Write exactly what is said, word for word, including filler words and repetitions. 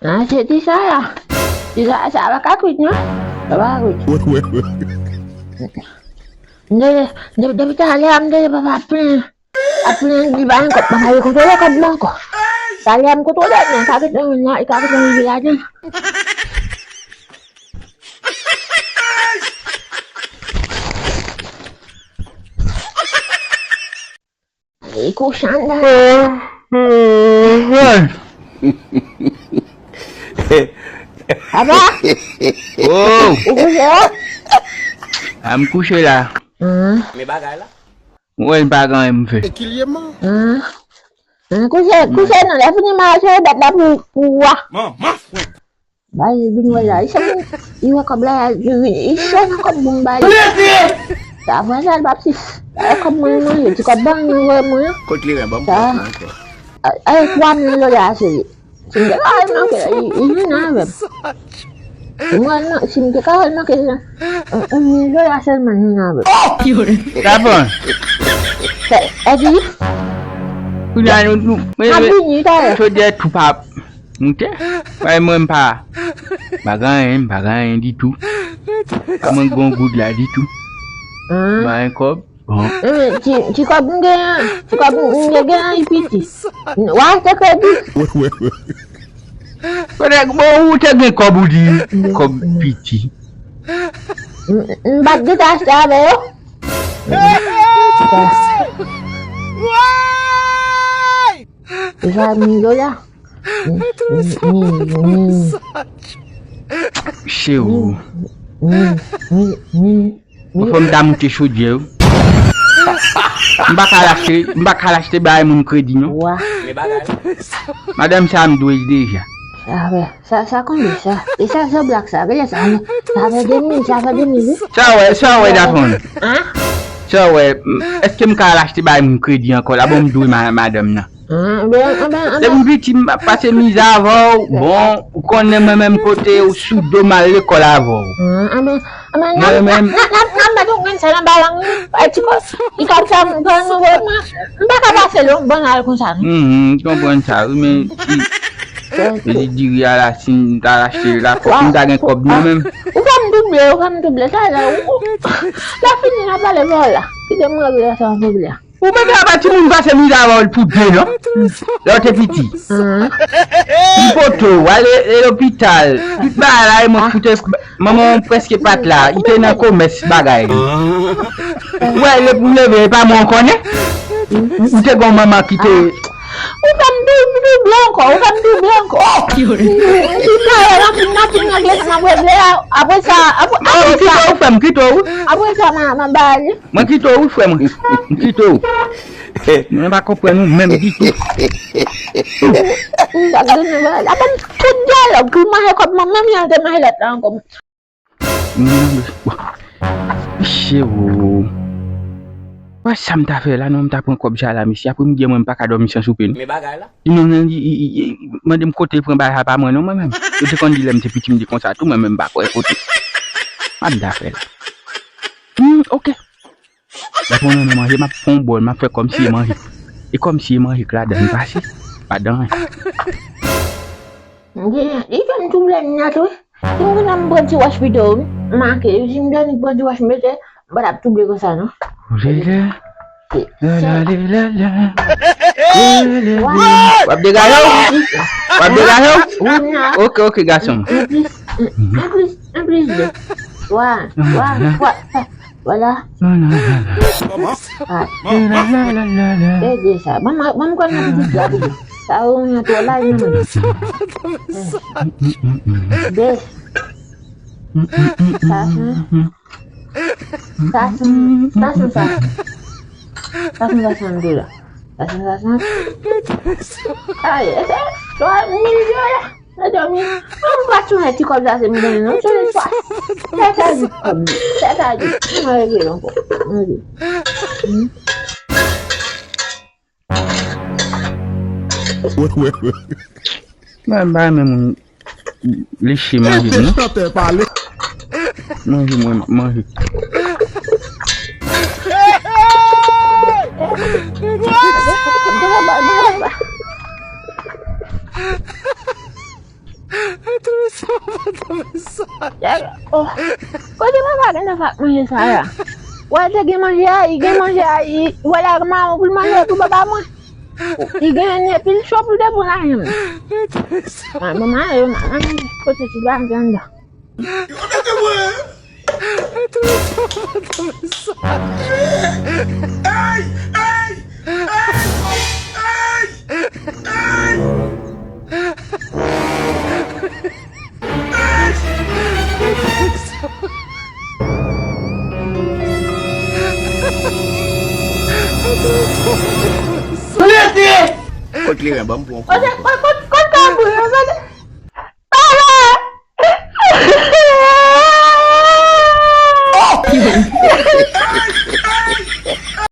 Ah, se ti sa la. Ti sa, sa pa ka kwit, non? Sa pa ka kwit. Depi, depi, depi talè a, m tande papa ap plenyen. Ap plenyen, li pa gen kòb, papa, li kontwole kòb mwen ankò. Talè a m kontwole, men sa gentan, li ka gentan rive ladan. Li kouche anndan. Papa! Oh! Ou kouche la? A m kouche la. Hmm. Men bagay la. Mwen pa gen anyen m fè. Hmm. Hmm, kouche, kouche non, lè fini mache, dat la pou, pou wa. Manman fwèt. Bay li vin wè la. Li sèlman, li wè kòb la, li, li, li sèl nan kòb bon bay. Sa vre sa, l p ap sis. Sa e kòb mwen manje, ti kòb ban mwen voye mwen an. Kot li ren ban m sa. Ay, twa mil dola, cheri. Si m te ka al manke, li, li vin avè m. Si mwen, si m te ka al manke, yon, yon mil dola sèlman vin avè m. Gabon. Sa, e di? Kounye a nou, nou, mwen, mwen, chodyè tou pa moute. Bay mwen m pa, m pa gen anyen, m pa gen anyen ditou. Pa mwen gon goud la ditou. M pa gen kòb. Bon. Ti, ti kòb m gen an, ti kòb m gen an, li piti. W a achte kredi. Kote, bon, ou te gen kòb ou di, kòb piti. M, m pa t gentan achte avè yo. Deja mil dola. Chero. Fò m ta moute chodyè yo. M pa ka al achte, m pa ka al achte bay moun kredi non. Madanm sa m dwe l deja. Sa, sa konbyen sa? E sa, sa blak sa, gade sa. Sa fè de mil, sa fè de mil wi. Sa wè, sa wè, Dafon. Sa wè, èske m ka al achte bay moun kredi ankò la? Bon, m dwe madanm nan. Depi m piti, m ap pase mizè avè w. Bon, ou konnen mwen menm kote ou sou do m al lekòl avè w. Mwen menm. N ap mete yon grenn sèl anba lang li. Ti kòb, ti kòb sa, m pran nouvo, m pa ka pase l yon bannal konsa non. M konprann sa wi, men li di ri a la, si m ta achte la, fòk m ta gen kòb mwen menm. Ou fè m double, ou fè m double, talè, ou, lè fini, n a pale bò la. Kite m regle sa, m regle. Ou mete apa timoun pase mizè avè w pou de non. Lè w te piti. Li poto, w ale lopital. Tout bagay la, e mwen ki te, manman w prèske pa t la. Li te nan komès bagay li. Ou wè, lè pou m leve, e pa mwen w konnen. Ou te gon manman ki te. Ou fè m dou-, double ankò, ou fè m double ankò. Ou, ou, ou, apre sa, apre, apre sa. Ou fè m kite w. Apre sa, m a, m a ba li. Mwen kite w wi, frè mwen. M kite w. Mwen pa konprann ou menm ditou. M pa konn bagay la. Apann tout dyalòg, pou manje kòb mwen, menm jan l te manje lòt la ankò. Mesye, o. Wè sa m ta fè la, non, m ta pran kòb sa la, mesye. Apre midi an, mwen m pa ka dòmi san soupe, non. Men bagay la. Li non, non, li, li, li, li mande m kote l pran bagay sa pa mwen, non, mwen menm. Yo te konn di lè m te piti, m te konsa tou, mwen menm m pa kwè kote. Sa m ta fè la. Hmm, ok. Lè pou mwen manje, m ap pran yon bòl, m ap fè kòmsi e manje. E kòmsi e manje k ladan, m pase. Pa dan anyen. Li fè m tou blen nèt wi. Si m konnen m pran ti wòch pito wi. M make, si m konnen m pran ti wòch m mete, m pa t ap touble konsa non. Lele. Lala, lala. W ap degaje w? W ap degaje w? Wi, m la. Ok, ok, gason. Yon plis, yon plis, yon plis de. Twa, twa, twa. Vwala. Lala, lala. Ede sa. Ban m, ban m konn nan pitit la pou sa. Ou yon twò laj nan men. De. Sa, sa. Sa san, sa san, sa san. Sa san, sa san dola. Sa san, sa san. Ay, e se twa mil dola. Sa dòmi. Mwen pa t sonje ti kòb sa se m genyen non. M sonje twa. Sa sa di kòb. Sa sa di. Mwen regle ankò. Mwen regle. Mwen pa renmen moun leche manje m non. Manje mwen m ap manje. Oh, kote papa gen nan fak manje sa la? Wè te gen manje a, li gen manje a, li wè la mawon pou l manje pou papa mwen. Li gen yon pil cho pou l te pou la menm. Manman yo, manman kote ti bagay anndan. Kot kleren ban m pran kote. Kot kabri yo, gade.